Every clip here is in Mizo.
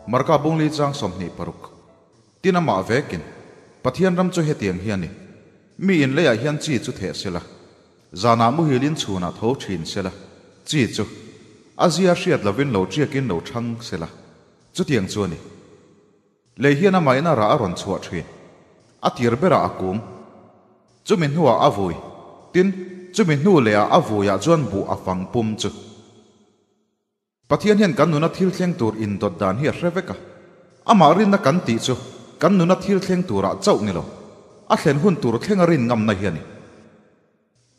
Marka bungli chang 26. Tin amah vekin, Pathian ram chu hetiang hi a ni. Mi in leiah hian chi chu theh sela, zanah muhilin chhunah tho thin sela, chi chu a zia hriat lovin lo tiakin lo thang sela, chutiang chu a ni. Lei hian amahin a rah a rawn chhuah thin. A tir berah a kung. Chumi hnuah a vui. Tin, chumi hnu lehah a vuiah chuan buh a fang pum chu. Pathian hian kan nuna thil thleng tur indawt dan hi a hre vek a. Amah rinna kan tih chu kan nuna thil thleng turah chauh ni lo, a thlen hun tur thlenga rin ngamna hi a ni.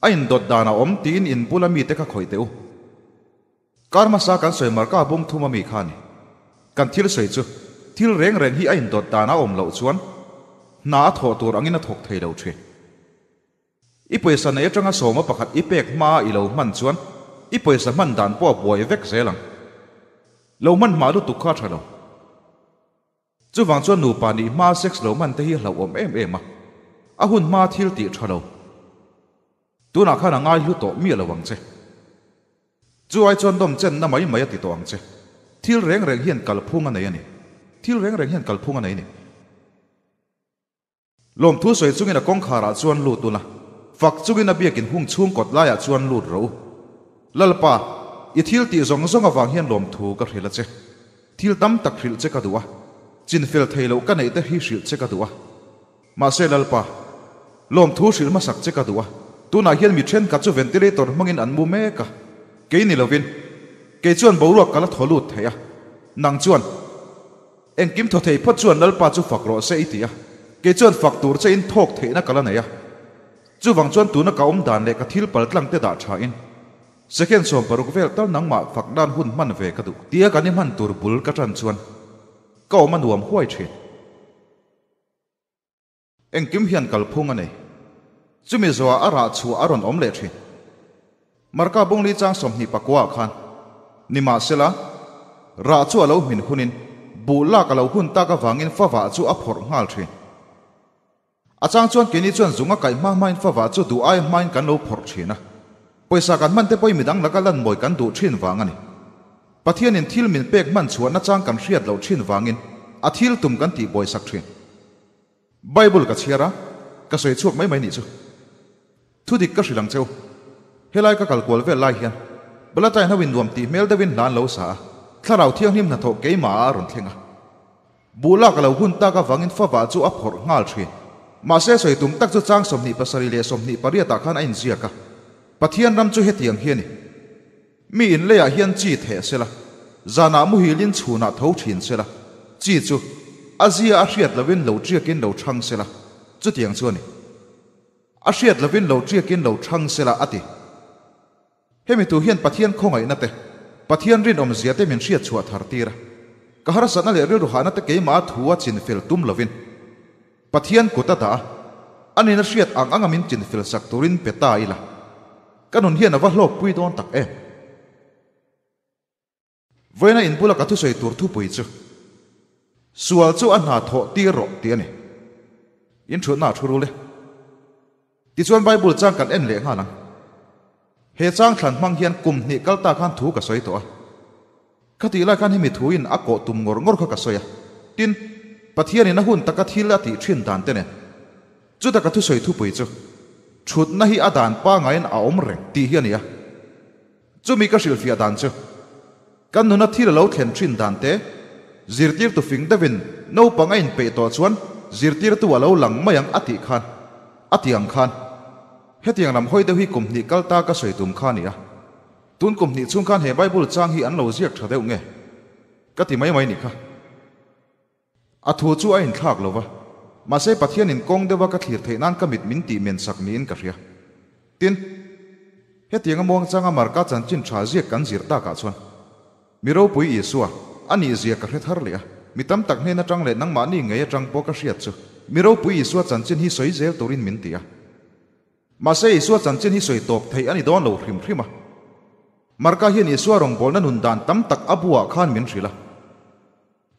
A indawt dan a awm tiin in bula mite kha khawih teh u. Kar hmasa kan sawi marka bung thum a mi kha a ni. Kan thil sawi chu thil reng reng hi a indawt dan a awm loh chuan hna a thawh tur angin a thawk thei lo thin. I pawisa nei atanga sawma pakhat i pek hmaa i lo hman chuan i pawisa hman dan pawh a buai vek zel ang. Lo hman hma lutuk kha a tha lo. Chuvang chuan nupa nih hmaa sex lo hman te hi a hlauhawm em em a, a hun hmaa thil tih tha lo. Tunah khan a ngai hlu tawh miah lo ang che. Chu ai chuan dawm chenna mai mai a ti tawh ang che. Thil reng reng hian kalphung a nei a ni. Thil reng reng hian kalphung a nei a ni. Lawmthu sawi chungin a kawngkharah chuan lut ula, fak chungin a biakin hung chhung kawt laiah chuan lut rawh u. Lalpa, i thil tih zawng zawng avang hian lawmthu ka hrilh a che. Thil tam tak hrilh che ka duh a, chinfel thei loh ka neih te hi hrilh che ka duh a. Mahse Lalpa, lawmthu hrilh hmasak che ka duh a, tunah hian mi thenkhat chu ventilator hmangin an mu mek a, kei ni lovin, kei chuan boruak ka la thaw lut thei a, nang chuan, Engkim thaw thei phawt chuan Lalpa chu fak rawh se i ti a, kei chuan fak tur che in thawk theihna ka la nei a. Chuvang chuan tuna ka awm dan leh ka thil pal tlang te dah tha in second 60 vel tal nangmah fak dan hun hman ve ka duh. Tia kan i hman tur bul ka tan chuan ka awm a nuam huai thin. Engkim hian kalphung a nei. Chumi zawhah a rah chhuah a rawn awm leh thin. Marka bungli chang 29 ah khan, Nimahsela, rah chu a lo hmin hunin buh lak a lo hun tak avangin favah chu a phawrh nghal thin. A chang chuan keini chuan zung a kaih hma hmain favah chu duh ai hmain kan lo phawrh thin a. Pawisa kan hman te pawhin midang laka lan mawi kan duh thin vang a ni. Pathianin thil min pek hman chhuahna chang kan hriat loh thin vangin a thil tum kan tih bawisak thin. Bible ka chhiar a, ka sawi chhuak mai mai nih chu. Thudik ka hrilh ang cheu. Helai ka kal kual vel lai hian Palatine ho in nuam tih hmel deuhin hla an lo sa a, thlarau thianghlim hnathawh keimah ah a rawn thleng a. Buh lak a lo hun tak avangin favah chu a phawrh nghal thin. Mahse sawi tum tak chu chang 27 leh 28 ah khan a inziak a. Pathian ram chu hetiang hi a ni. Mi in leiah hian chi theh sela, zanah muhilin chhunah tho thin sela, chi chu a zia a hriat lovin lo tiakin lo chhang sela, chutiang chu a ni. A hriat lovin lo tiakin lo chhang sela a ti. Hemi tu hian Pathian khawngaihna te, Pathian rinawmzia te min hriat chhuah thar tir a. Ka harsatna leh rilru hahna te keimah a thu a chinfel tum lovin Pathian kut a dah a, a nena hriat ang anga min chinfel sak turin pe ta ila. Ka nun hian a va hlawkpui dawn tak em? Vawiina in bula ka thusawi tur thupui chu, Sual chu a hna thawh tir rawh tih a ni. In thutna a thu rul e. Tichuan Bible chang kan en leh nghal ang. He chang thlan hmang hian kum hnih kal ta khan thu ka sawi tawh a. Ka tih lai khan hemi thuin a kawh tum ngawr ngawr kha ka sawi a. Tin, Pathianin a hun taka thil a tih thin dan te nen. Chuta ka thusawi thupui chu, Thutna hi a dan pangaiin a awm reng tih hi a ni a. Chumi ka hrilhfiah dan chu, kan nuna thil a lo thlen thin dan te, zirtirtu fing deuhin naupang a inpeih tawh chuan zirtirtu a lo lang mai ang a tih khan, a ti ang khan. Hetiang lam hawi deuh hi kum hnih kal ta ka sawi tum kha a ni a. Tun kum hnih chhung khan he Bible chang hi an lo ziak tha deuh nge? Ka ti mai mai nih kha. A thu chu a inthlak lo va, mahse Pathianin kawng deuha ka thlir theih nan ka mit min tih men sak niin ka hria. Tin, hetianga muangchanga Marka chanchin tha ziak kan zir takah chuan mi ropui Isua a nih zia ka hre thar leh a, mi tam tak hnen atang leh nangmahni ngei atang pawh ka hriat chu mi ropui Isua chanchin hi sawi zel turin min ti a. Mahse Isua chanchin hi sawi tawp theih a ni dawn lo hrim hrim a. Marka hian Isua rawngbawlna nun dan tam tak a buah khan min hrilh a.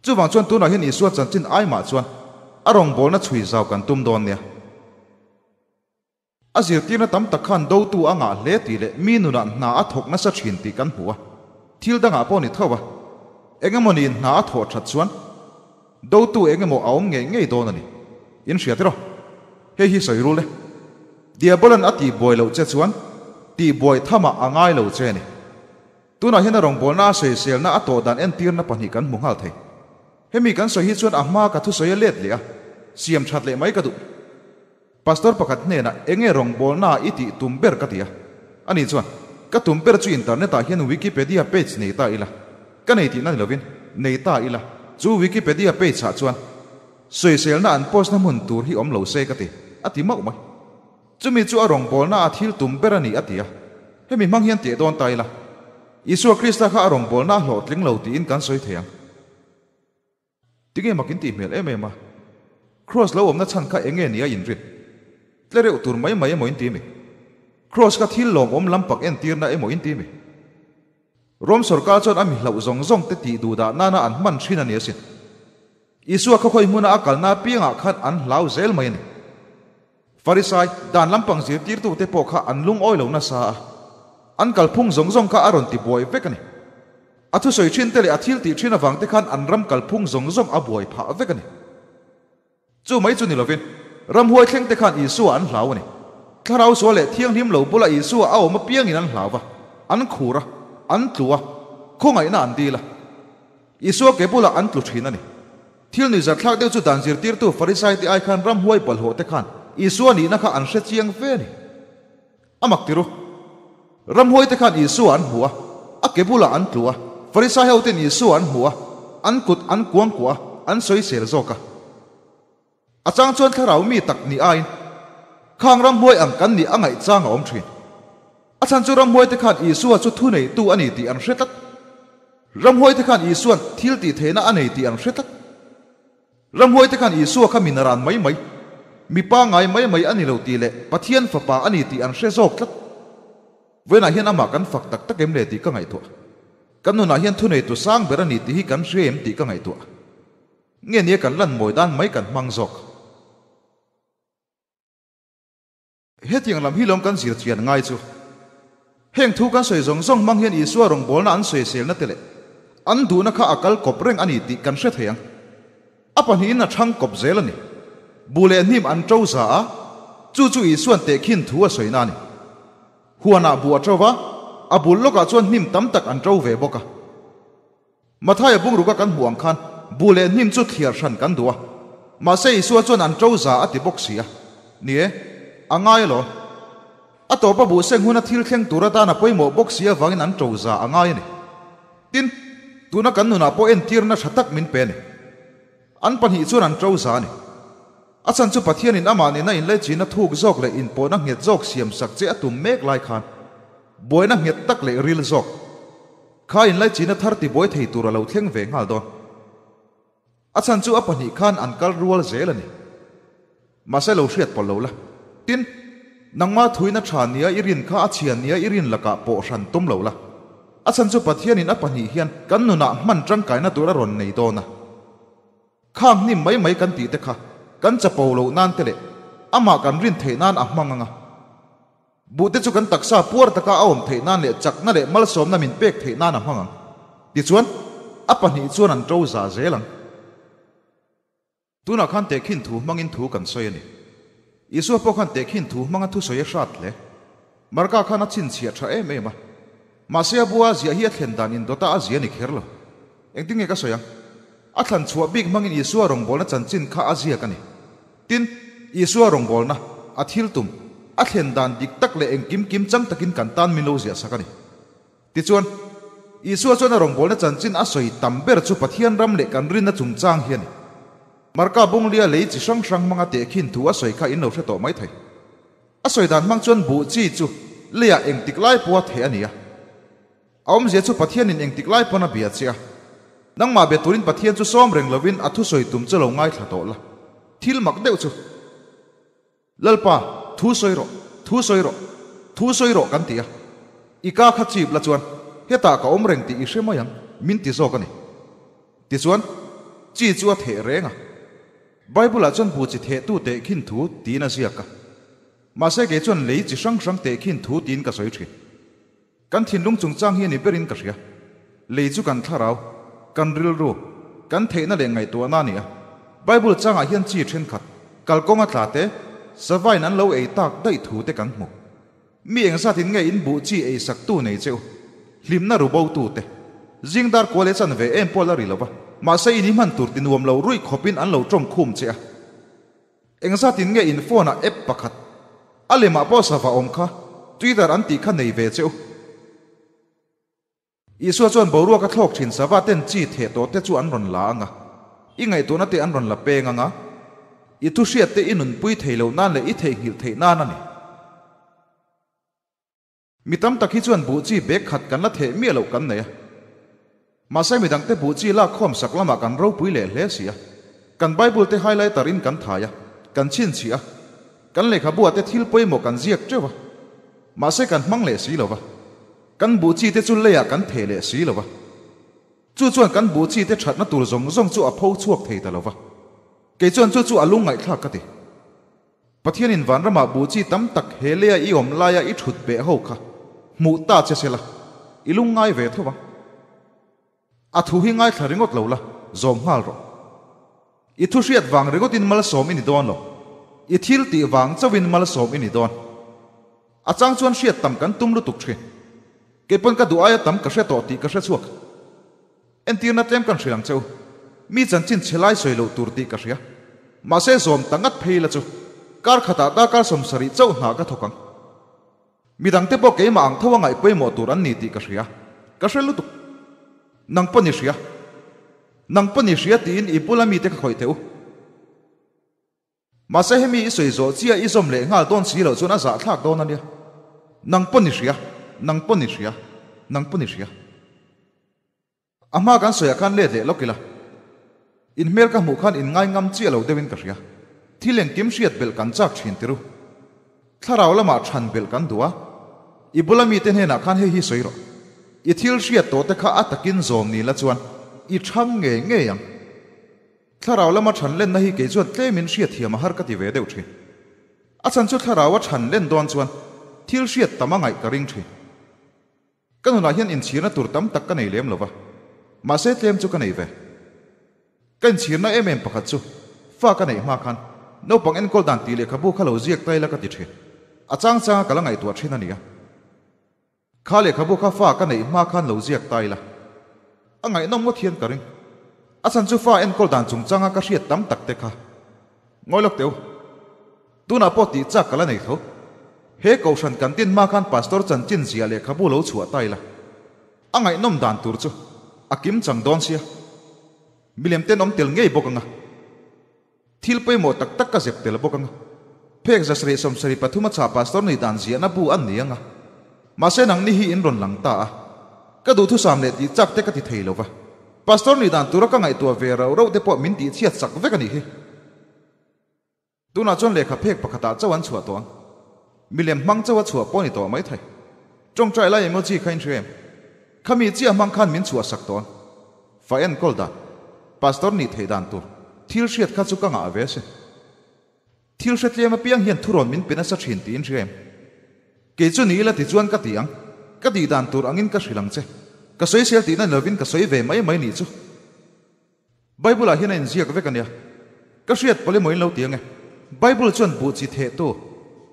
Chuvang chuan tunah hian Isua chanchin aimah chuan a rawngbawlna chhui zau kan tum dawn nia. A zirtirna tam tak khan dotu a ngah hle tih leh mi nunah hna a thawk nasa thin tih kan hmu a. Thil dangah pawh ni tho a. Engemawni hna a thawh that chuan dotu engemaw a awm ngei ngei dawn a ni. In hria tiraw? Hei hi sawi rul e. Diabolan a tihbuai loh che chuan tihbuai thamah a ngai lo che a ni. Tunah hian a rawngbawlna a sawiselna a tawh dan entirna pahnih kan hmu nghal thei. Hemi kan sawi hi chuan a hma ka thusawi a let leh a, siam that leh mai ka duh. Pastor pakhat hnenah enge rawngbawlna i tih tum ber ka ti a. Ani chuan, Ka tum ber chu internet ah hian Wikipedia page nei ta ila. Ka nei tihna ni lovin, nei ta ila. Chu Wikipedia page ah chuan sawiselna an post na hmun tur hi awm lo se ka ti, a ti mauh mai. Chumi chu a rawngbawlna a thil tum ber a ni a ti a. Hemi hmang hian teh dawn ta ila. Isua Krista kha a rawngbawlna a hlawhtling lo tiin kan sawi thei ang. Tinge mak in tih hmel em em a? Kraws lo awmna chhan kha enge ni a inrin? Tle reuh tur mai mai emaw in ti mi? Kraws kha thil lawmawm lampak entirna emaw in ti mi? Rom sorkar chuan a mi hlauh zawng zawng te tih duh dah nana an hman thin a ni asin. Isua khaw khawi hmuna a kalna apiangah khan an hlau zel mai a ni. Farisai, dan lampang zirtirtute pawh kha an lungawi lo nasa a, an kalphung zawng zawng kha a rawn ti buai vek a ni. A thusawi thin te leh a thil tih thin avang te khan an ram kalphung zawng zawng a buai phah vek a ni. Chu mai chu ni lovin, ramhuai thleng te khan Isua an hlau a ni. Thlarau sual leh thianghlim lo bula Isua a awm apiangin an hlau va, an khur a, an tlu a, khawngaihna an dil a. Isua ke bulah an tlu thin a ni. Thil nuihzar thlak deuh chu dan zirtirtu Farisai te ai khan ramhuai bawlhhlawh te khan Isua nihna kha an hre chiang ve a ni. A mak ti ru. Ramhuai te khan Isua an hmu a, a ke bulah an tlu a, Farisai ho ten Isua an hmu a, an kut an kuang kuah a, an sawisel zawk a. A chang chuan thlarau mi tak ni aiin khang ramhuai ang kan nih a ngaih chang a awm thin. A chhan chu ramhuai te khan Isua chu thuneitu a ni tih an hre tlat. Ramhuai te khan Isua'n thil tih theihna a nei tih an hre tlat. Ramhuai te khan Isua kha min ran mai mai, mi pangngai mai mai a ni lo tih leh Pathian fapa a ni tih an hre zawk tlat. Vawiinah hian amah kan fak tak tak em le tih ka ngaihtuah. Kan nunah hian thuneitu sang ber a ni tih hi kan hre em tih ka ngaihtuah. Nge nia kan lan mawi dan mai kan hmang zawk. Hetiang lam hi lawm kan zir chian ngai chu. Heng thu kan sawi zawng zawng hmang hian Isua rawngbawlna an sawiselna te leh an duhna kha a kal kawp reng a ni tih kan hre thei ang. A pahnihin a chhang kawp zel a ni. Bu leh hnim an to za a, chu chu Isua'n tehkhin thu a sawina a ni. Huanah bu a to va, a bul lawkah chuan hnim tam tak an to ve bawk a. Mathaia bungruka kan hmuh ang khan bu leh hnim chu thliar hran kan duh a, mahse Isua chuan an to za a ti bawk si a. Ni e, a ngai alawm. A tawpa buh seng huna thil thleng tur atan a pawimawh bawk si avangin an to za a ngai a ni. Tin, tuna kan nunah pawh entirna tha tak min pe a ni. An pahnih chuan an to za a ni. A chhan chu Pathianin amah nena inlaichinna thuk zawk leh inpawhna nghet zawk siamsak che a tum mek lai khan buaina nghet tak leh ril zawk Kha inlaichinna thar tibuai thei tur a lo thleng ve nghal dawn. A chhan chu a pahnih khan an kal rual zel a ni. Mahse lo hriat pawlh lo la. Tin, nangma thuina tha nia i rin kha a chhia nia i rin lakah pawh hran tum lo la. A chhan chu Pathianin a pahnih hian kan nunah hman tangkaina tur a rawn nei dawn a. Khang hnim mai mai kan tih te kha kan chapo loh nan te leh amah kan rin theih nan a hmang ang a. Buhte chu kan taksa puar taka a awm theih nan leh chakna leh malsawmna min pek theih nan a hmang ang. Tichuan, a pahnih chuan an to za zel ang. Tunah khan tehkhin thu hmangin thu kan sawi a ni. Isua pawh khan tehkhin thu hmanga thusawi a hrat hle. Marka khan a chhinchhiah tha em em a. Mahse a bua a ziah hi a thlen dan indawta a zia ni kher lo. Engtin nge ka sawi ang? A thlan chhuah bik hmangin Isua rawngbawlna chanchin kha a ziak a ni. Tin, Isua rawngbawlna, a thil tum, a thlen dan dik tak leh engkim kim chang takin kan tan min lo ziah sak a ni. Tichuan, Isua chuan a rawngbawlna chanchin a sawi tam ber chu Pathian ram leh kan rinna chungchang hi a ni. Marka bunglia lei chi hrang hrang hmanga tehkhin thu a sawi kha in lo hre tawh mai thei. A sawi dan hmang chuan buh chi chu leiah engtik lai pawha theh a ni a. A awmzia chu Pathianin engtik lai pawn a bia che a. Nangmah be turin Pathian chu sawm reng lovin a thusawi tum chu lo ngaithla tawh la. Thil mak deuh chu. Lalpa, thu sawi rawh, thu sawi rawh, thu sawi rawh kan ti a. I ka kha chip la chuan hetah ka awm reng tih i hre mai ang, min ti zawk a ni. Tichuan, chi chu a theh reng a. Bible-ah chuan bu chi thehtu tehkhin thu tiin a ziak a. Mahse kei chuan lei chi hrang hrang tehkhin thu tiin ka sawi thin. Kan thinlung chungchang hi a ni berin ka hria. Lei chu kan thlarau, kan rilru, kan theihna leh ngaihtuahna a ni a. Bible changah hian chi thenkhat, kalkawnga tla te, savain an lo ei tak daih thu te kan hmu. Mi engzatin nge in buh chi ei sak tu nei che u? Hlimna ru bo tu te. Zing dar kual e chan ve em pawh la ri lo va, mahse in i hman tur ti nuam lo ruih khawpin an lo tawng khum che a. Engzatin nge in phone ah app pakhat, a lemah pawh sava awm kha, Twitter an tih kha nei ve che u? Isua chuan boruak a thlawk thin sava ten chi theh tawh te chu an rawn la ang a, i ngaihtuahna te an rawn la peng ang a, i thu hriat te i nunpui thei loh nan leh i theihnghilh theih nan a ni. Mi tam tak hi chuan buh chi bag khat kan la theh miah loh kan nei a. Mahse midang te buh chi lak khawm sak lamah kan ropui leh hle si a. Kan Bible te highlighter in kan thai a, kan chhinchhiah a, kan lehkhabu ah te thil pawimawh kan ziak teuh a. Mahse kan hmang leh si lo va. Kan buh chi te chu leiah kan theh leh si lo va. Chu chuan kan buh chi te thatna tur zawng zawng chu a pho chhuak thei ta lo va. Kei chuan chu chu a lung ngaihthlak ka ti. Pathianin vanramah buh chi tam tak he leia i awm laia i thut beh ho kha hmuh ta che se la, i lung ngai ve tho vang. A thu hi ngaithla ringawt lo la, zawm nghal rawh. I thu hriat vang ringawtin malsawm i ni dawn lo. I thil tih vang chauhin malsawm i ni dawn. A chang chuan hriat tam kan tum lutuk thin. Keipawn ka duh aia tam ka hre tawh tih ka hre chhuak. Entirna tlem kan hrilh ang che u. Mi chanchin chhe lai sawi loh tur tih ka hria. Mahse zawm ta ngat phei la chu kar khatah darkar 70 chauh hna ka thawk ang. Midangte pawh keimah ang tho a ngaih pawimawh tur an ni tih ka hria. Ka hre lutuk. Nang pawn i hria. Nang pawn i hria tiin i bula mite ka khawih teh u. Mahse hemi i sawi zawh chiah i zawm leh nghal dawn si loh chuan a zahthlak dawn a nia. Nang pawn i hria, nang pawn i hria, nang pawn i hria. A hma kan sawiah khan let leh lawk ila. In hmel ka hmuh khan in ngai ngam chiah lo deuhin ka hria. Thil engkim hriat belh kan chak thin tiru. Thlarau lamah chhan belh kan duh a. I bula mite hnenah khan hei hi sawi rawh. I thil hriat tawh te kha a takin zawm ni la chuan i chhang ngei ngei ang. Thlarau lama chhan lenna hi kei chuan tlemin hriatthiam a har ka ti ve deuh thin. A chhan chu thlarau a chhan len dawn chuan thil hriat tam a ngaih ka ring thin. Ka nunah hian inchhirna tur tam tak ka nei lem lo va, mahse tlem chu ka nei ve. Ka inchhirna em em pakhat chu fa ka neih hma khan naupang enkawl dan tih lehkhabu kha lo ziak ta ila ka ti thin. A chang changa ka la ngaihtuah thin a nia. Kha lehkhabu kha fa ka neih hma khan lo ziak ta ila. A ngaihnawm ngawt hian ka ring. A chhan chu fa enkawl dan chungchanga ka hriat tam tak te kha. Ngawi lawk teh u. Tunah pawh tih chak ka la nei tho. He kohhran kan tin hma khan Pastor chanchin ziah lehkhabu lo chhuah ta ila. A ngaihnawm dan tur chu a kim chang dawn sia. Milem ten awm tel ngei bawk anga. Thil pawimawh tak tak ka zep tel bawk ang a. Phek 773 a chah Pastor nih dan ziahna bu an ni ang a. Mahse nangni hi in rawn lang ta a. Ka duhthusam leh tih chak te ka ti thei lo va. Pastor nih dan tura ka ngaihtuah ve rauh rauh te pawh min tihchhiat sak vek a nih hi. Tunah chuan lehkha phek pakhatah chauh an chhuah tawh ang. Milem hmang chauh a chhuah pawh a ni tawh mai thei. Tawngtai lai emoji kha in hria em? Khami chiah hmang khan min chhuah sak tawh ang. Fa enkawl dan, Pastor nih theih dan tur thil hriat kha chu ka ngah ve asin. Thil hre tlem apiang hian thurawn min pe nasa thin tiin hria em? Kei chu ni ila tichuan ka ti ang, ka tih dan tur angin ka hrilh ang che. Ka sawisel tihna ni lovin ka sawi ve mai mai nih chu. Bible ah hian a inziak vek a nia. Ka hriat pawh emaw in lo ti ang e. Bible chuan buh chi thehtu,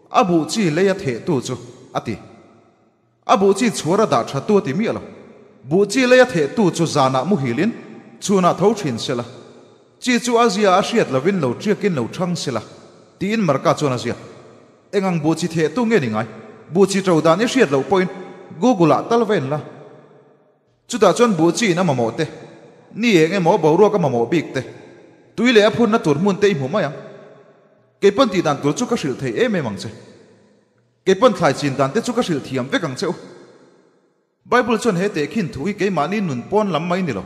a buh chi lei a thehtu chu a ti. A buh chi chhuar a dah tha tu a ti miah lo. Buh chi lei a thehtu chu zanah muhilin chhunah tho thin se la. Chi chu a zia a hriat lovin lo tiakin lo chhang se la, tiin Marka chuan a ziak. Eng ang buh chi thehtu nge ni ngai? Buh chi to dan i hriat loh pawhin Google ah tal va en la. Chutah chuan buh chi in a mamawh te, ni eng emaw boruak a mamawh bik te, tui leh a phunna tur hmun te i hmu mai ang. Keipawn tih dan tur chu ka hrilh thei em em ang che. Keipawn thlai chin dan te chu ka hrilh thiam vek ang che u. Bible chuan he tehkhin thu hi keimahni nun pawn lam mai ni lo,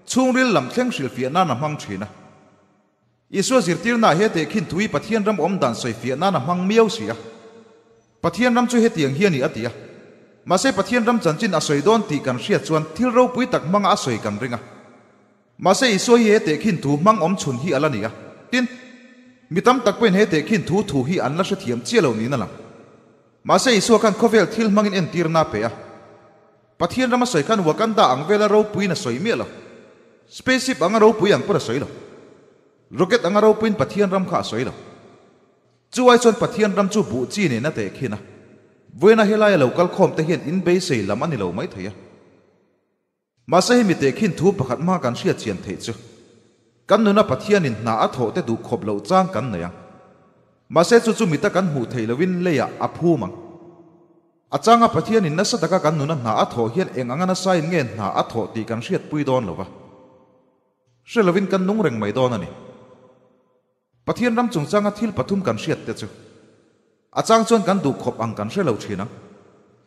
chhungril lam thleng hrilhfiah nan a hmang thin a. Isua zirtirnaah he tehkhin thu hi Pathian ram awm dan sawifiah nan a hmang miau si a. Pathian ram chu hetiang hi a ni a ti a. Mahse Pathian ram chanchin a sawi dawn tih kan hriat chuan thil ropui tak hmanga a sawi kan ring a. Mahse Isua hi he tehkhin thu hmang awm chhun hi a la ni a. Tin, mi tam tak pawhin he tehkhin thu thu hi an la hrethiam chiah lo niin a lang. Mahse Isua khan khawvel thil hmangin entirna a pe a. Pathian rama sawi khan Wakanda ang vela ropuiin a sawi miah lo. Spaceship anga ropui ang pawn a sawi lo. Rocket anga ropuiin Pathian ram kha a sawi lo. Chu ai chuan Pathian ram chu buh chi nen a tehkhin a. Vawiina helaia lo kal khawm te hian in beisei lam a ni lo maithei a. Mahse hemi tehkhin thu pakhat hma kan hriat chian theih chu kan nuna Pathianin hna a thawh te duh khawp loh chang kan nei ang. Mahse chu chu mita kan hmuh theih lohin leiah a phum ang. A changa Pathianin nasa taka kan nuna hna a thawh hian eng anga nasain nge hna a thawh tih kan hriatpui dawn lo va. Hre lovin kan nung reng mai dawn a ni. Pathian ram chungchanga thil pathum kan hriat te chu a chang chuan kan duh khawp ang kan hre lo thin ang.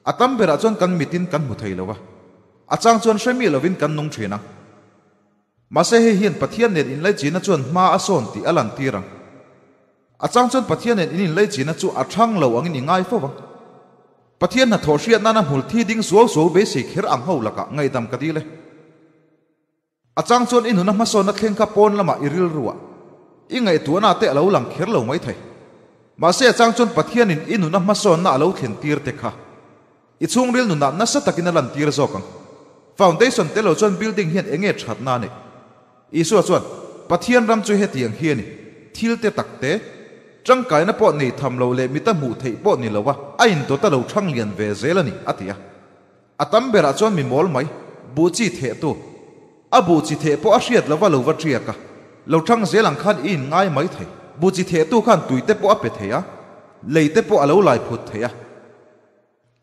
A tam berah chuan kan mitin kan hmu thei lo a, a chang chuan hre miah lovin kan nung thin ang. Mahse hei hian Pathian nen inlaichina chuan hma a sawn tih a lantir ang. A chang chuan Pathian nen in inlaichina chu a thang lo angin i ngai fo vang. Pathian hnathawh hriat nana hmul thi ding suau suau beisei kher ang ho lakah ngaihdam ka dil e. A chang chuan i nuna hmasawnna thleng kha pawn lamah i rilruah i ngaihtuahna te a lo lang kher lo mai thei. Mahse a chang chuan Pathianin i nuna hmasawnna a lo thlen tir te kha i chhungril nunah nasa takin a lantir zawk ang. Foundation te lo chuan building hian enge thatna a neih? Isua chuan, Pathian ram chu hetiang hi a ni, thil te tak te, tangkaina pawh nei tham lo leh mita hmuh theih pawh ni lo a, a indawt a lo thang lian ve zel a ni, a ti a. A tam berah chuan mi mawl mai, buh chi theh tu. A buh chi theh pawh a hriat lova lo va ṭiak a, lo ṭhang zel ang khan i in ngai mai thei. Buh chi theh tu khan tui te pawh a pe thei a, lei te pawh a lo lai phut thei a.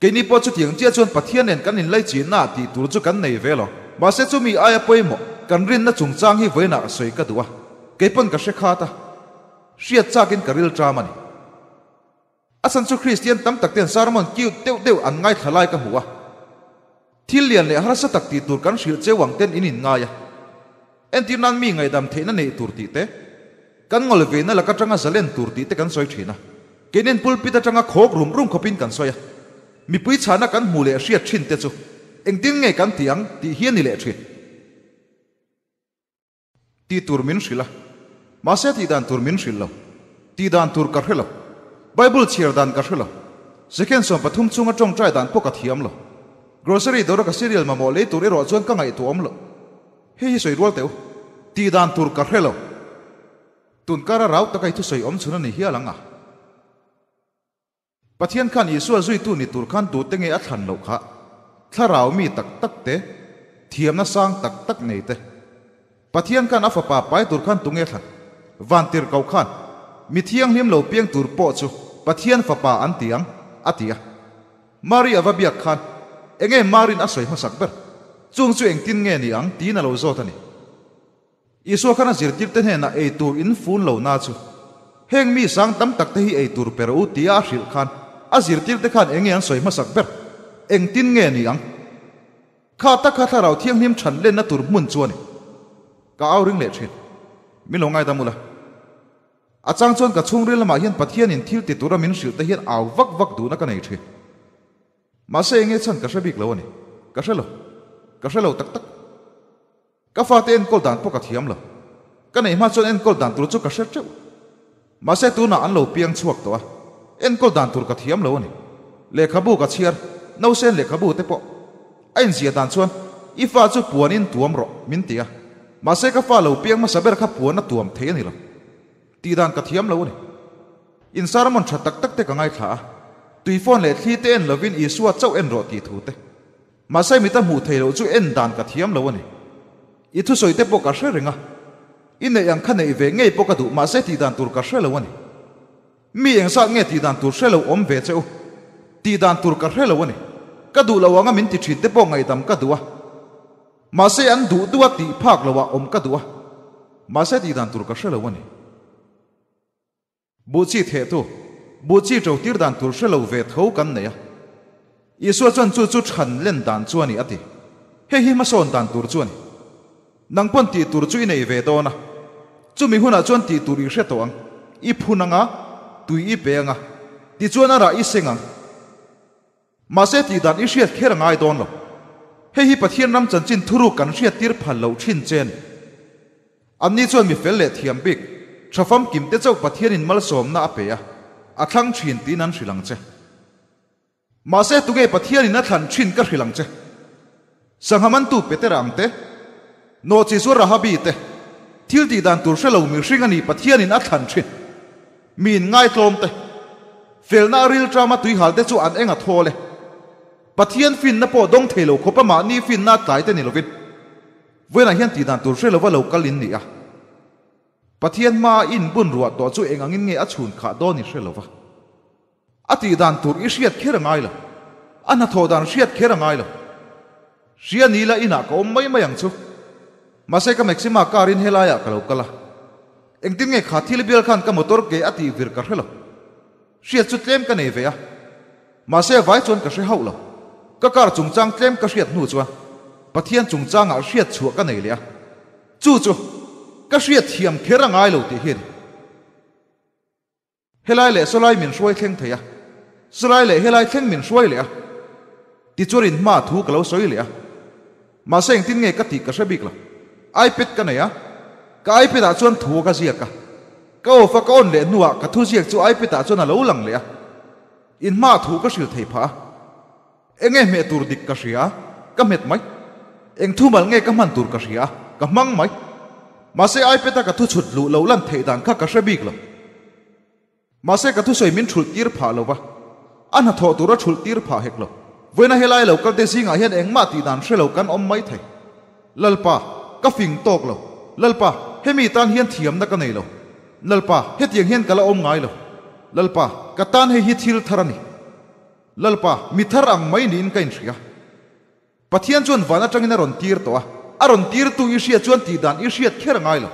Keini pawh chutiang chiah chuan Pathian nen kan inlai chinna ah tih tur chu kan nei ve lo. Mahse chumi aia pawimawh, kan rinna chungchang hi vawiinah sawi ka duh a, kei pawn ka hre khat a, hriat chakin ka ril ṭam a ni. A chhan chu Kristian tam tak ten sermon cute deuh deuh an ngaithla lai ka hmu a. Thil lian leh harsa tak tih tur kan hrilh cheu ang ten in inngai a. Entir nan mi ngaihdam theihna neih tur tih te, kan ngawl veina lak atanga zalen tur tih te kan sawi thin a. Keinin pulpit atanga khawk rum rum khawpin kan sawi a. Mipui chhana kan hmuh leh hriat thin te chu engtin nge kan tih ang tih hi a ni leh thin. Tih tur min hrilh a, mahse tih dan tur min hrilh lo. Tih dan tur ka hre lo. Bible chhiar dan ka hre lo. Second 13 chunga tawngtai dan pawh ka thiam lo. Grocery dawra ka cereal mamawh lei tur erawh chuan ka ngaihtuah awm lo. Hei hi sawi rual teh u. Tih dan tur ka hre lo. Tunkara rau taka i thusawi awm chhun a ni hial ang a. Pathian khan Isua zuitu ni tur khan tute nge a thlan loh kha? Thlarau mi tak tak te, thiamna sang tak tak nei te. Pathian khan a fapa pai tur khan tunge thlan? Vantirhkoh khan, Mi thianghlim lo piang tur pawh chu Pathian fapa an ti ang, a ti a. Mari a va biak khan, Enge Marin a sawi hmasak ber? Chung chu engtin nge ni ang? tiin a lo zawt a ni. Isua khan a zirtirte hnenah ei tur in fun lo na chu, Heng mi sang tam tak te hi ei tur pe rawh u tia a hrilh khan a zirtirte khan eng nge an sawi hmasak ber? Engtin nge ni ang? Kha tak kha Thlarau Thianghlim chhan lenna tur hmun chu a ni. Ka au ring leh thin. Min lo ngaidam ula. A chang chuan ka chhungril lamah hian Pathianin thil ti tura min hrilh te hian au vak vak duhna ka nei thin. Mahse eng nge chhan ka hre bik lo a ni. Ka hre lo. Ka hre lo tak tak. Ka fate enkawl dan pawh ka thiam lo. Ka neih hma chuan enkawl dan tur chu ka hre teuh. Mahse tunah an lo piang chhuak tawh a, enkawl dan tur ka thiam lo a ni. Lehkhabu ka chhiar, nausen lehkhabu te pawh. A inziah dan chuan, I fa chu puanin tuam rawh, min ti a. Mahse ka fa lo piang hmasa ber kha puan a tuam thei a ni lo. Tih dan ka thiam lo a ni. In sermon tha tak tak te ka ngaithla a, tuifawn leh thli te en lovin Isua chauh en rawh tih thu te. Mahse mita hmuh theih loh chu en dan ka thiam lo a ni. I thusawi te pawh ka hre reng a. I neih ang kha neih ve ngei pawh ka duh mahse tih dan tur ka hre lo a ni. Mi engzat nge tih dan tur hre lo awm ve che u? Tih dan tur ka hre lo a ni. Ka duh lo anga min ti thin te pawh ngaihdam ka duh a. Mahse an duh duh a tih phak lo ah awm ka duh a. Mahse tih dan tur ka hre lo a ni. Buh chi thehtu, buh chi ṭo tir dan tur hre lo ve tho kan nei a. Isua chuan chu chu ṭhan len dan chu a ni a ti. Hei hi hmasawn dan tur chu a ni. Nang pawn tih tur chu i nei ve dawn a. Chumi hunah chuan tih tur i hre tawh ang. I phun ang a, tui i pe ang a, tichuan a rah i seng ang. Mahse tih dan i hriat kher a ngai dawn lo. Hei hi Pathian ram chanchin thuruk kan hriattir phal loh thin che a ni. Anni chuan mi fel leh thiam bik, tha famkim te chauh Pathianin malsawmna a pe a, a thlang thin tiin an hrilh ang che. Mahse tunge Pathianin a thlan thin ka hrilh ang che. Sangha mantu Petera ang te. Nawhchi chu Rahabi te thil tih dan tur hre lo mihring a ni Pathianin a thlan thin. Mi in ngaitlawm te, felna a rilṭama tuihal te chu an eng a thawl e. Pathian finna pawh dawng thei lo khawpa mahni finna a tlai te ni lovin vawiinah hian tih dan tur hre lova lo kal in ni a. Pathian hmaa i inbun ruah tawh chu eng angin nge a chhun khah dawn i hre lova. A tih dan tur i hriat kher a ngai lo. A hnathawh dan hriat kher a ngai lo. Hria ni la inah ka awm mai mai ang chu. Mahse ka Maxima car in helaiah ka lo kal a. Engtin nge kha thil bial khan ka motor ke a tih vir ka hre lo. Hriat chu tlem ka nei ve a. Mahse a vai chuan ka hre hauh lo. Ka car chungchang tlem ka hriat hnu chuan Pathian chungchangah hriat chhuah ka nei leh a. Chu chu ka hriat thiam kher a ngai lo tih hi a ni. Helai leh sawlai min hruai thleng thei a, sawlai leh helai thleng min hruai leh a, tichuan in hma thu ka lo sawi leh a. Mahse engtin nge ka tih ka hre bik lo. iPad ka nei a, ka iPad ah chuan thu ka ziak a. Ka off a ka on leh hnuah ka thu ziak chu iPad ah chuan a lo lang leh a. In hma thu ka hrilh thei phah a. Enge hmeh tur dik ka hria a, ka hmet mai. Eng thu mal nge ka hman tur ka hria a, ka hmang mai. Mahse iPad a ka thu chhut luh lo lan theih dan kha ka hre bik lo. Mahse ka thusawi min thulh tir phah lo va, a hnathawh tur a thulh tir phah hek lo. Vawiina helai lo kalte zingah hian engmah tih dan hre lo kan awm mai thei. Lalpa, ka fing tawk lo. Lalpa, hemi tan hian thiamna ka nei lo. Lalpa, hetiang hian ka la awm ngai lo. Lalpa, ka tan hei hi thil thar a ni. Lalpa, mi thar ang mai niin ka inhria. Pathian chuan van atangin a rawn tir tawh a, a rawn tirtu i hriat chuan tih dan i hriat kher a ngai lo.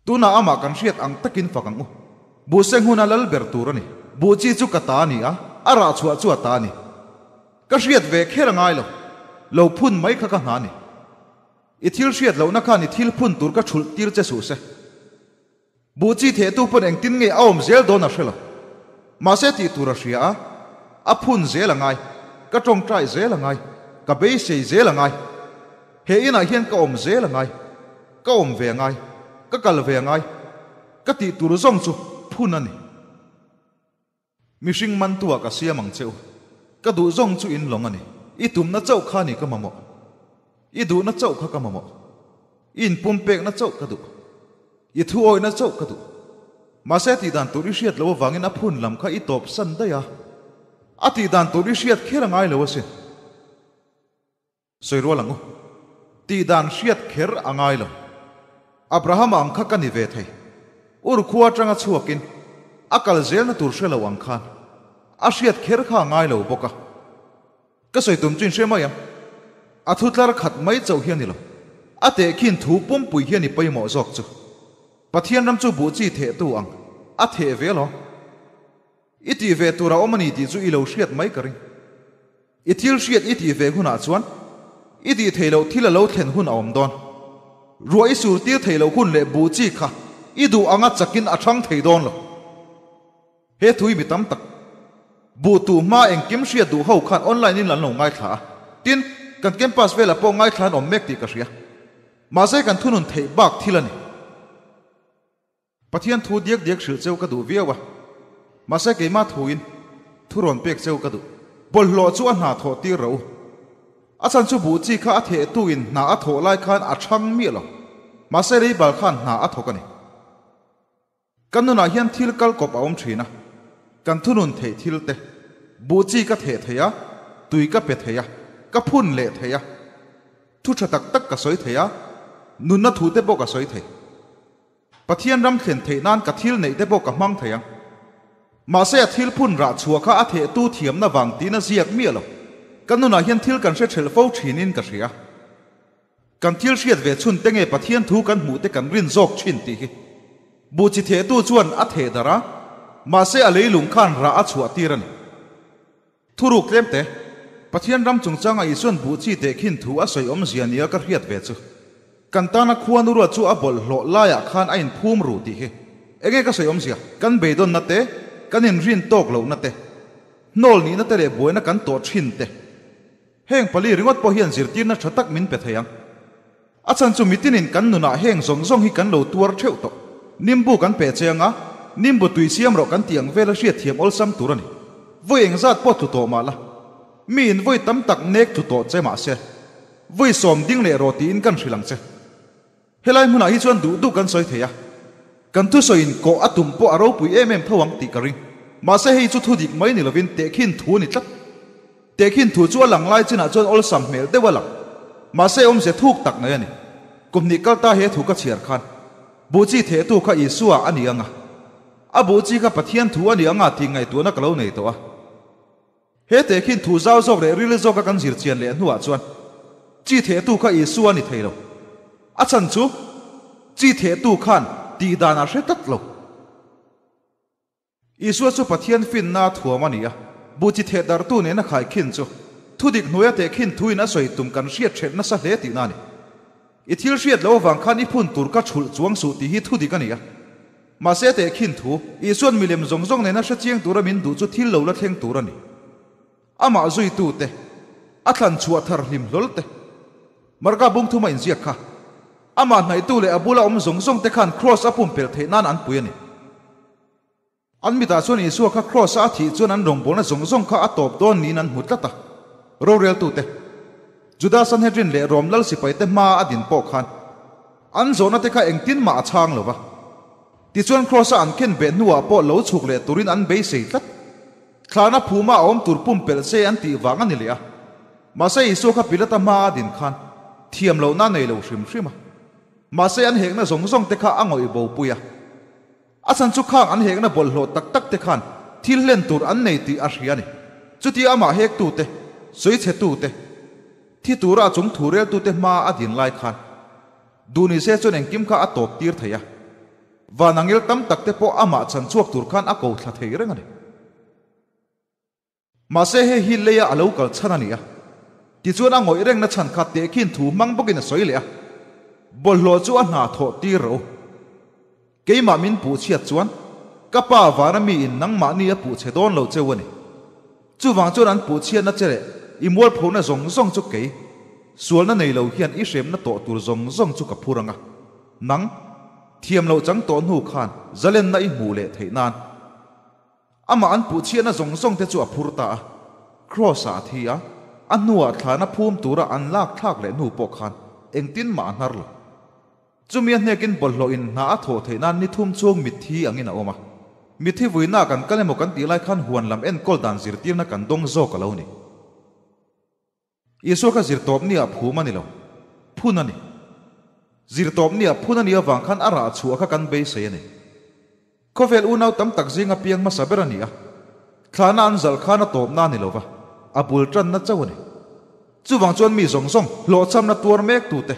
Tunah amah kan hriat ang takin fak ang u. Buhseng huna lal ber tur a ni. Buh chi chu ka ta a ni a, a rah chhuah chu a ta a ni. Ka hriat ve kher a ngai lo. Lo phun mai kha ka hna a ni. I thil hriat lohna khan i thil phun tur ka thulh tir che suh se. Buh chi thehtu pawn engtin nge a awm zel dawn a hre lo. Mahse tih tur a hria a, a phun zel a ngai, ka tawngtai zel a ngai, ka beisei zel a ngai. He inah hian ka awm zel a ngai, ka awm ve a ngai, ka kal ve a ngai, ka tih tur zawng chu phun a ni. Mihring mantuah ka siam ang che u. Ka duh zawng chu in lawng a ni. I tumna chauh kha ni ka mamawh. I duhna chauh kha ka mamawh. I inpumpekna chauh ka duh. I thuawihna chauh ka duh. Mahse tih dan tur i hriat loh avangin a phun lam kha i tawp san daih a. A tih dan tur i hriat kher a ngai lo asin. Sawi rual ang u. Tih dan hriat kher a ngai lo. Abrahama ang kha ka ni ve thei. Ur khua atanga chhuakin a kal zelna tur hre lo ang khan a hriat kher kha a ngai lo bawk a. Ka sawi tum chu in hre mai ang. A thu tlar khat mai chauh hi a ni lo. A tehkhin thu pumpui hi a ni pawimawh zawk chu. Pathian ram chu buh chi thehtu ang a theh ve alawm. I tih ve tur a awm a ni tih chu i lo hriat mai ka ring. I thil hriat i tih ve hunah chuan i tih theih loh thil a lo thlen hun a awm dawn. Ruah i sur tir theih loh hun leh buh chi kha i duh anga chakin a thang thei dawn lo. He thu hi mi tam tak buh tuh hma engkim hriat duh ho khan online in an lo ngaithla a, tin, kan campus velah pawh ngaithla an awm mek tih ka hria. Mahse kan thunun theih bak thil a ni. Pathian thu diak diak hrilh cheu ka duh viau a, mahse keimah thuin thu rawn pek cheu ka duh. Bawlhhlawh chu a hna thawh tir ro. A chhan chu buh chi kha a thehtuin hna a thawh lai khan a chhang miah lo, mahse leibal khan hna a thawk a ni. Kan nunah hian thil kal kawp a awm thin a, kan thunun theih thil te, buh chi ka theh thei a, tui ka pe thei a, ka phun leh thei a, thu tha tak tak ka sawi thei a, nunna thu te pawh ka sawi thei. Pathian ram thlen theih nan ka thil neih te pawh ka hmang thei ang. Mahse a thil phun rah chhuah kha a thehtu thiamna vang tiin a ziak miah lo. Kan nunah hian thil kan hre ṭhelh fo ṭhinin ka hria. Kan thil hriat ve chhun te nge Pathian thu kan hmuh te kan rin zawk ṭhin tih hi. Buh chi thehtu chuan a theh darh a, mahse a leilung khan rah a chhuah tir a ni. Thuruk tlemte, Pathian ram chungchanga Isuan buh chi tehkhin thu a sawi awmzia nia ka hriat ve chu. Kan tana khuanu ruat chu a bawlhhlawh laiah khan a inphum ru tih hi. Enge ka sawi awmzia? Kan beidawnna te, kan inrin tawk lohna te, hnawl nihna te leh buaina kan tawh thin te. Heng pali ringawt pawh hian zirtirna tha tak min pe thei ang. A chhan chu mitinin kan nunah heng zawng zawng hi kan lo tuar theuh tawh. Nimbu kan pe che anga, nimbu tui siam rawh kan tih ang vela hriatthiam awlsam tur a ni. Vawi engzat pawh tlu tawh mah la, mi in vawi tam tak nek tlu tawh che mah se. Vawi sawm ding leh rawh tiin kan hrilh ang che. Helai hmunah hi chuan duh duh kan sawi thei a, kan thusawiin kawh a tum pawh a ropui em em tho ang tih ka ring. Mahse hei chu thu dik mai ni lovin tehkhin thu a ni tlat. Tehkhin thu chu a lang lai chinah chuan awlsam hmel deuh a lang. Mahse awmze thuk tak nei a ni. Kum hnih kal ta he thu ka chhiar khan buh chi thehtu kha Isua a ni ang a, a buh chi kha Pathian thu a ni ang a tih ngaihtuahna ka lo nei tawh a. He tehkhin thu zau zawk leh ril zawka kan zir chian leh hnuah chuan chi thehtu kha Isua a ni thei lo. A chhan chu chi thehtu khan tih dan a hre tlat lo. Isua chu Pathian finna a thuam a ni a, buh chi theh darhtu nena khaikhin chu thudik hnuaia tehkhin thuin a sawi tum kan hriat hrelh nasa hle tihna a ni. I thil hriat loh avang khan i phun tur ka chhulh chuang suh tih hi thudik a ni a. Mahse tehkhin thu, Isua'n milem zawng zawng nena hre chiang tura min duh chu thil lo la thleng tur a ni. Amah zuitute, a thlan chhuah thar hlim hlawl te, Marka bung thuma inziak kha, amah hnaihtu leh a bula awm zawng zawng te khan Kraws a pumpelh theih nan an pui a ni. An mitah chuan Isua kha Kraws-a a thih chuan an rawngbawlna zawng zawng kha a tawp dawn niin an hmu tlat a. Roreltute, Juda Sanhedrin leh Rom lal sipaite hmaa a din pawh khan an zawhna te kha engtin mah a chhang lo va. Tichuan Kraws-a an khen beh hnuah pawh lo chhuk leh turin an beisei tlat. Thlana phuma a awm tur pumpelh se an tih vang a ni leh a. Mahse Isua kha Pilata hmaa a din khan thiam lohna a nei lo hrim hrim a. Mahse an hekna zawng zawng te kha a ngawih bopui a. A chhan chu khang an hekna bawlhhlawh tak tak te khan thil hlen tur an nei tih a hria a ni. Chutia amah hektute, sawichhetute, thi tura a chung thu reltute hmaa a din lai khan duh ni se chuan engkim kha a tawp tir thei a. Van angel tam tak te pawh amah chhan chhuak tur khan a ko thla thei reng a ni. Mahse hei hi leia a lo kal chhan a ni a, tichuan a ngawih rengna chhan kha tehkhin thu hmang bawkin a sawi leh a, Bawlhhlawh chu a hna thawh tir rawh u. Keimah min puh chhiat chuan ka pa vana miin nangmahni a puh chhe dawn lo cheu a ni. Chuvang chuan an puh chhiatna che leh i mualphona zawng zawng chu kei, sualna nei lo hian i hremna tawh tur zawng zawng chu ka phur ang a, nang, thiam loh chang tawh hnu khan zalenna i hmuh leh theih nan. Amah an puh chhiatna zawng zawng te chu a phur ta a, Kraws-ah a thi a, a hnuah thlana phum tura an lak thlak leh hnu pawh khan engtin mah a hnar lo. Chumi a hnekin bawlhhlawhin hna a thawh theih nan ni thum chhung mitthi angin a awm a. Mitthi vuina kan kal emaw kan tih lai khan huan lam enkawl dan zirtirna kan dawng zawk a lo ni. Isua kha zirtawpni ah phum a ni lo, phun a ni. Zirtawpni ah phun a nih avang khan a rah chhuah kha kan beisei a ni. Khawvel unau tam tak zinga piang hmasa ber a ni a, thlahna an zalh khan a tawpna a ni lo va, a bul tanna chauh a ni. Chuvang chuan mi zawng zawng hlawhchhamna tuar mek tute,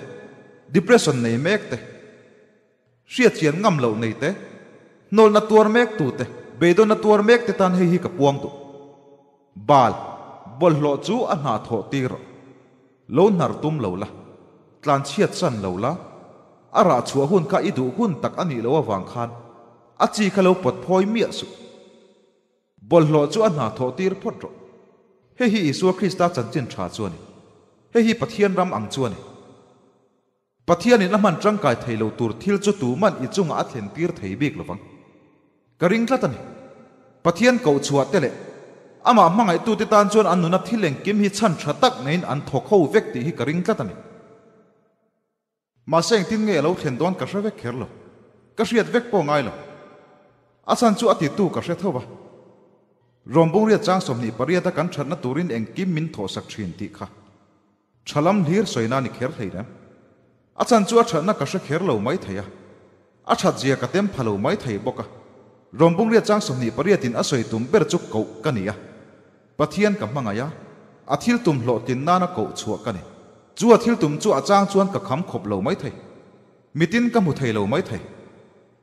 depression nei mek te, Hriatchian ngam loh nei te, hnawlna tuar mek tu te, beidawnna tuar mek te tan hei hi ka puang duh. Bal, bawlhhlawh chu a hna thawh tir rawh. Lo hnar tum lo la, tlan chhiat san lo la, a rah chhuah hun kha i duh hun tak a nih loh avang khan a chi kha lo pawt phawi miah suh. Bawlhhlawh chu a hna thawh tir phawt rawh. Hei hi Isua Krista chanchin tha chu a ni. Hei hi Pathian ram ang chu a ni. Pathianin a hman tangkai thei lo tur thil chu tuman i chungah a thlen tir thei bik lovang. Ka ring tlat a ni. Pathian koh chhuah te leh amah hmangaihtute tan chuan an nuna thil engkim hi chhan tha tak neiin an thawk ho vek tih hi ka ring tlat a ni. Mahse engtin nge a lo thlen dawn ka hre vek kher lo. Ka hriat vek pawh ngai lo. A chhan chu a titu ka hre tho va. Rawmbungriat chang 28 a kan thatna turin engkim min thawhsak thin tih kha. Tha lam hlir sawina ni kher hlei reng. A chan chu a thatna ka hre kher lo mai thei a, a that zia ka tem pha lo mai thei bawk a. Rawmbungriat chang 28 in a sawi tum ber chu koh ka ni a, Pathian ka hmangaih a, a thil tum hlawhtlin nana koh chhuah ka ni. Chu a thil tum chu a chang chuan ka kham khawp lo mai thei. Mitin ka hmu thei lo mai thei.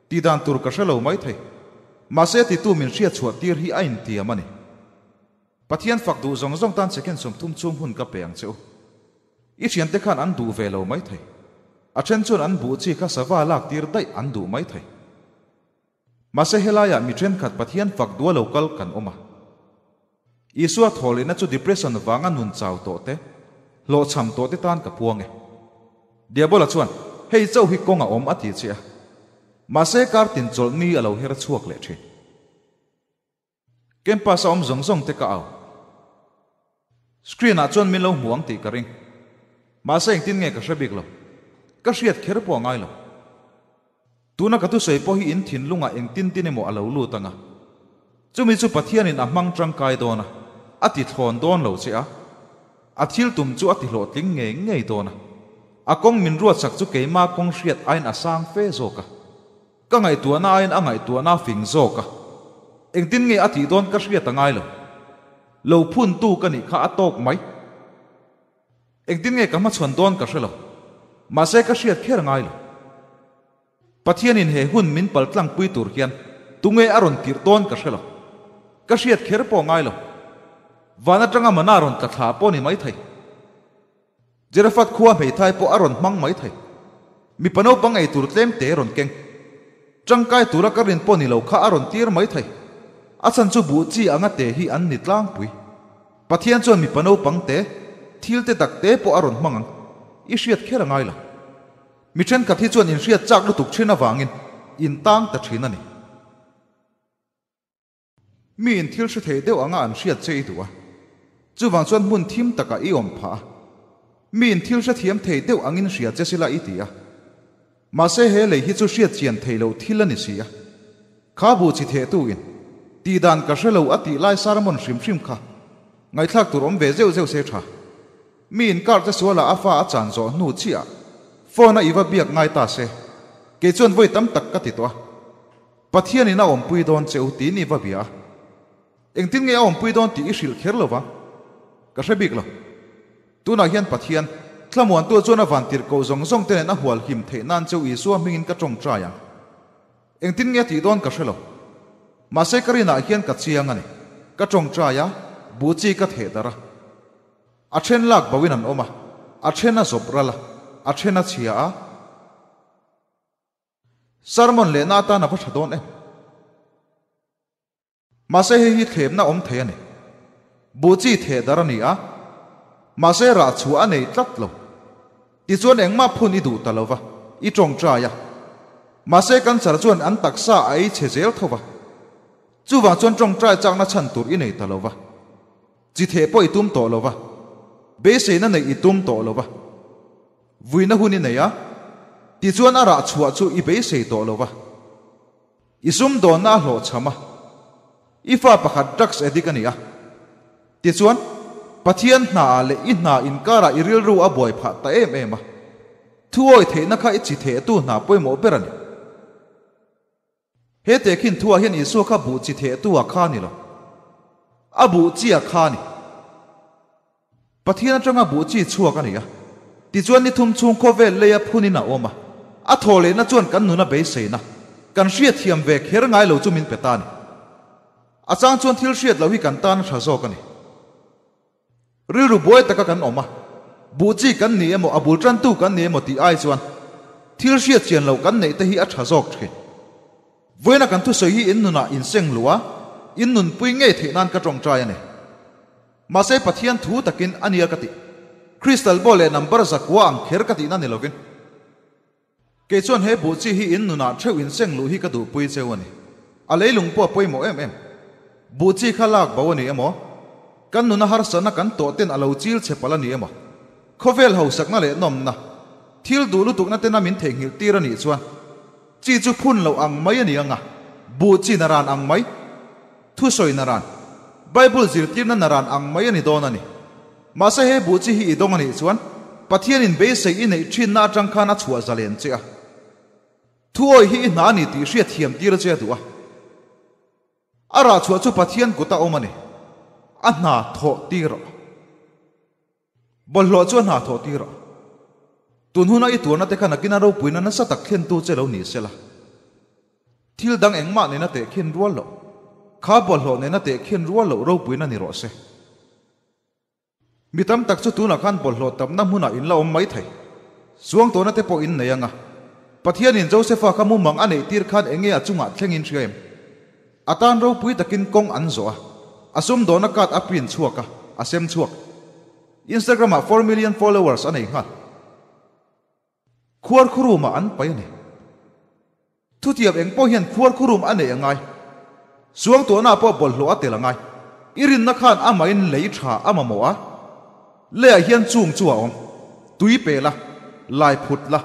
Tih dan tur ka hre lo mai thei. Mahse titu min hriat chhuah tir hi a intiam a ni. Pathian fak duh zawng zawng tan second 30 chhung hun ka pe ang che u. I thiante khan an duh ve lo maithei. A then chuan an buh chi kha sava lak tir daih an duh maithei. Mahse helaiah mi thenkhat Pathian fak duh a lo kal kan awm a. Isua thawhlehna chu depression vanga nun chau tawh te, hlawhchham tawh te tan ka puang e. Diabola chuan, Hei chauh hi kawng a awm a ti che a. Mahse kar tin chawlh ni a lo her chhuak leh thin. Campus a awm zawng zawng te ka au. Screen ah chuan min lo hmu ang tih ka ring. Mahse engtin nge ka hre bik lo. Ka hriat kher pawh a ngai lo. Tuna ka thusawi pawh hi in thinlungah engtin tin emaw a lo lut ang a. Chumi chu Pathianin a hmang tangkai dawn a, a ti thlawn dawn lo che a. A thil tum chu a ti hlawhtling ngei ngei dawn a. A kawng min ruatsak chu keima kawng hriat aiin a sang fe zawk a. Ka ngaihtuahna aiin a ngaihtuahna a fing zawk a. Engtin nge a tih dawn ka hriat a ngai lo. Lo phuntu ka nih kha a tawk mai. Engtin nge ka hmachhawn dawn ka hre lo. Mahse ka hriat kher ngai lo. Pathianin he hun min pal tlangpui tur hian tunge a rawn tirh dawn ka hre lo. Ka hriat kher pawh ngai lo. Van atanga mana rawn tla thla pawh ni mai thei. Jerafat khua hmeithai pawh a rawn hmang mai thei. Mipa naupang ei tur tlem te rawn keng. Tangkai tura ka rin pawh ni lo kha a rawn tir mai thei. A chhan chu buh chi anga te hi an ni tlangpui. Pathian chuan mipa naupang te, thil te tak te pawh a rawn hmang ang. I hriat kher a ngai lo. Mi thenkhat hi chuan inhriat chak lutuk thin avangin in tang ta thin a ni. Mi in thil hre thei deuh anga an hriat che i duh a, chuvang chuan hmun thim takah i awm phah a. Mi in thil hrethiam thei deuh angin hria che sila i ti a. Mahse he lei hi chu hriat chian thei lo thil a ni si a. Kha bu chi thehtu in tih dan ka hre lo a tih lai sermon hrim hrim kha ngaihthlak tur awm ve zeuh zeuh se tha. Mi in kar che sualah a fa a chan zawh hnu chiah phone a i va biak ngai ta se. Kei chuan vawi tam tak ka ti tawh a. Pathian in a awmpui dawn che u tiin i va bia a. Engtin nge a awmpui dawn tih i hrilh kher lo vang? Ka hre bik lo. Tunah hian Pathian, thlamuantu chuan a van tirh koh zawng zawng te nen a hual him theih nan cheu Isua hmingin ka tawngtai ang. Engtin nge a tih dawn ka hre lo. Mahse ka rinah hian ka chiang a ni. Ka tawngtai a, buh chi ka theh darh a. A then lak boin an awm a, a then a zawp ral a, a then a chhia a. Sermon lehna atan a va tha dawn em? Mahse hei hi thlemna awm thei a ni. Buh chi theh dar a ni a, mahse rah chhuah a nei tlat lo. Tichuan engmah phun i duh ta lo va, i tawngtai a. Mahse cancer chuan an taksa a ei chhe zel tho va. Chuvang chuan tawngtai chakna chhan tur i nei ta lo va. Chi theh pawh i tum tawh lo va. Beiseina neih i tum tawh lo va. Vuina hun i nei a, tichuan a rah chhuah chu i beisei tawh lo va. I sumdawnna a hlawhchham a, i fa pakhat drugs addict a ni a. Tichuan, Pathian hnaah leh i hna inkarah i rilru a buai phah ta em em a. Thuawi theihna kha i chi thehtu hna pawimawh ber a ni. He tehkhin thuah hian Isua kha buh chi thehtu a kha a ni lo. A buh chi a kha a ni. Pathian atanga buh chi chhuak a ni a. Tichuan ni thum chhung khawvel leia phunin a awm a. A thaw lehna chuan kan nuna beiseina, kan hriatthiam ve kher ngai lo chu min pe ta a ni. A chang chuan thil hriat loh hi kan tan a tha zawk a ni. Rilru buai taka kan awm a, buh chi kan ni emaw a bul tantu kan ni emaw tih ai chuan thil hriat chian loh kan neih te hi a tha zawk thin. Vawiina kan thusawi hi in nunah in seng luh a, in nunpui ngei theih nan ka tawngtai a ni. Mahse Pathian thu takin a nia ka tih. Crystal ball leh number zakua ang kher ka tihna ni lovin. Kei chuan he buh chi hi in nunah theuh in seng luh hi ka duhpui cheu a ni. A leilung pawh a pawimawh em em. Buh chi kha lak bo a ni emaw? Kan nuna harsatna kan tawh ten a lo chil che palh a ni emaw? Khawvel hausakna leh nawmna, thil duh lutukna tena min theihnghilh tir a nih chuan chi chu phun loh ang mai a ni ang a, buh chi naran ang mai, thusawi naran, Bible zirtirna naran ang mai a ni dawn a ni. Mahse he buh chi hi i dawng a nih chuan Pathianin beisei i neih thinna atang khan a chhuah zalen che a. Thuawi hi i hna a ni tih hriat thiam tir che a duh a. A rah chhuah chu Pathian kuta awm a ni. A hna thawh tir rawh. Bawlhhlawh chu a hna thawh tir rawh. Tun huna i tuarna te kha nakin a ropuina nasa tak thlentu che lo ni sela. Thil dang engmah nena tehkhin rual loh, kha bawlhhlawh nena tehkhin rual loh ropuina ni rawh se. Mi tam tak chu tunah khan bawlhhlawh tamna hmunah in la awm mai thei. Suang tawhna te pawh in nei ang a. Pathianin Josefa kha mumang a neih tir khan enge a chungah thleng in hria em? A tan ropui takin kawng an zawh a, a sumdawhna card a print chhuak a, a sem chhuak. Instagram ah 4 million followers a nei nghal. Khuar khurum ah an pai a ni. Thutiam eng pawh hian khuar khurum a neih a ngai. Suangtuahna ah pawh bawlhhlawh a tel a ngai. I rinna khan amahin lei tha a mamawh a, leiah hian chung chu a awm. Tui pe la, lai phut la,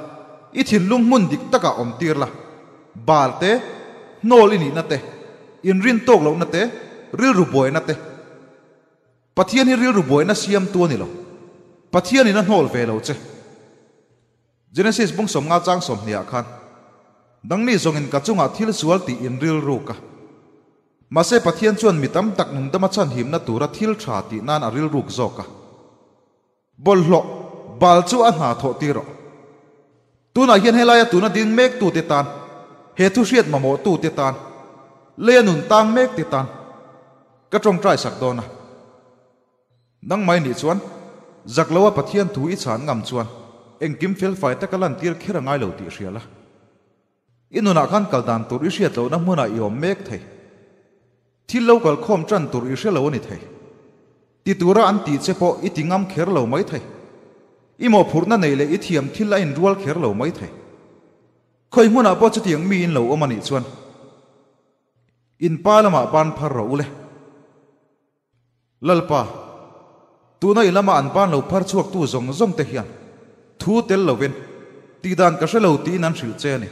i thinlung hmun dik takah awm tir la. Bal te, hnawl i nihna te, inrin tawk lohna te, rilru buaina te. Pathian hi rilru buaina siamtu a ni lo. Pathianin a hnawl ve lo che. Genesis bung 50 chang 20 ah khan, Nangni zawngin ka chungah thil sual tih in rilruk a. Mahse Pathian chuan mi tam tak nungdama chhanhimna tura thil tha tih nan a rilruk zawk a. Bawlhhlawh bal chu a hna thawh tir rawh. Tunah hian helaia tuna ding mek tute tan, he thu hriat mamawh tute tan, leia nun tang mek te tan ka tawngtai sak dawn a. Nangmai nih chuan zak loa Pathian thu i chhan ngam chuan engkim felfai taka lantir kher a ngai lo tih hria la. I nunah khan kal dan tur i hriat lohna hmunah i awm mek thei. Thil lo kal khawm tan tur i hre lo a ni thei. Ti tura an tih che pawh i ti ngam kher lo mai thei. I mawhphurhna neih leh i thiam thil a inrual kher lo mai thei. Khawi hmunah pawh chutiang mi in lo awm a nih chuan in pa lamah ban phar rawh u le. Lalpa, tuna i lama an ban lo phar chhuaktu zawng zawng te hian thu tel lovin tihdan ka hre lo tiin an hrilh che a ni.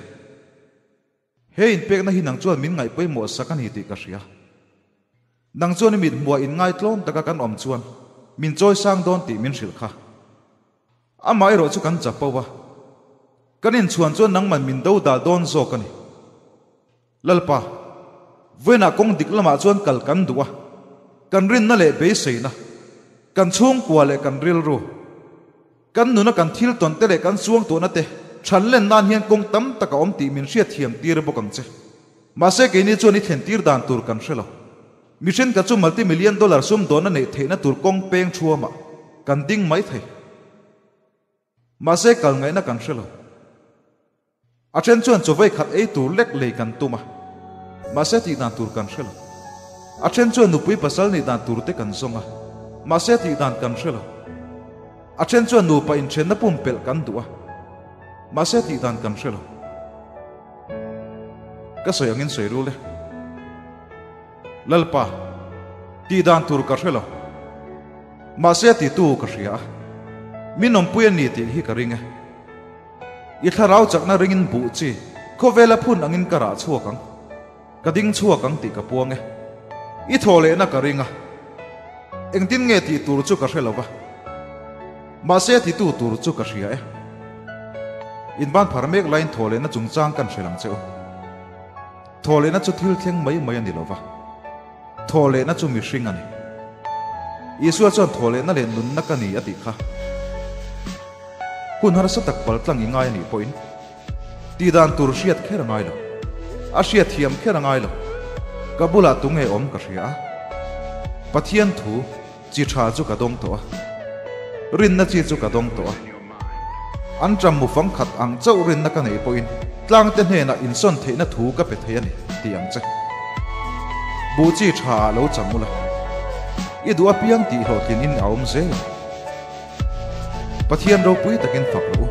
He inpekna hi nang chuan min ngaih pawimawh sak a ni tih ka hria. Nang chuan i mithmuah inngaitlawm taka kan awm chuan min chawi sang dawn tih min hrilh kha. Amah erawh chu kan chapo a, kan inchhuan chuan nangman min do dah dawn zawk a ni. Lalpa, vawiinah kawng dik lamah chuan kal kan duh a, kan rinna leh beiseina, kan chhungkua leh kan rilru, kan nuna kan thil tawn te leh kan suangtuahna te than len nan hian kawng tam tak a awm tih min hriatthiam tir bawk ang che. Mahse keini chuan i thlen tir dan tur kan hre lo. Mihring ka chu multi-million dollar sumdawnna neih theihna tur kawng peng thuamah kan ding mai thei. Mahse kal ngaihna kan hre lo. A then chuan chawei khat ei tur lek lei kan tum a, mahse tih dan tur kan hre lo. A then chuan nupui pasal nih dan tur te kan zawng a, mahse tih dan kan hre lo. A then chuan nupa inthenna pumpelh kan duh a, mahse tih dan kan hre lo. Ka sawi angin sawi rul e. Lalpa, tih dan tur ka hre lo. Mahse titu ka hria a, min awmpui a ni tih hi ka ring e. I thlarau chakna ringin buh chi khawvela phun angin ka rah chhuak ang, ka ding chhuak ang tih ka puang e. I thaw lehna ka ring a, engtin nge tih tur chu ka hre lo va, mahse titu tur chu ka hria e. Inban phar mek laiin thaw lehna chungchang kan hre lang che u. Thaw lehna chu thil thleng mai mai a ni lo va, thaw lehna chu mihring a ni. Isua chuan thaw lehna leh nunna ka ni a tih kha. Hun harsa tak pal tlang i ngai a nih pawhin tih dan tur hriat kher a ngai lo, a hriat thiam kher a ngai lo. Ka bulah tunge awm ka hria a, Pathian thu chi tha chu ka dawng tawh a, rinna chi chu ka dawng tawh a. An ṭam mu fang khat ang chauh rinna ka neih pawhin tlangte hnenah insawn theihna thu ka pe thei a ni tih ang che. Buh chi tha ah lo cham ula, i duh apiang tih hlawhtlin in a awm zel ang. Pathian ropui takin fak rawh u.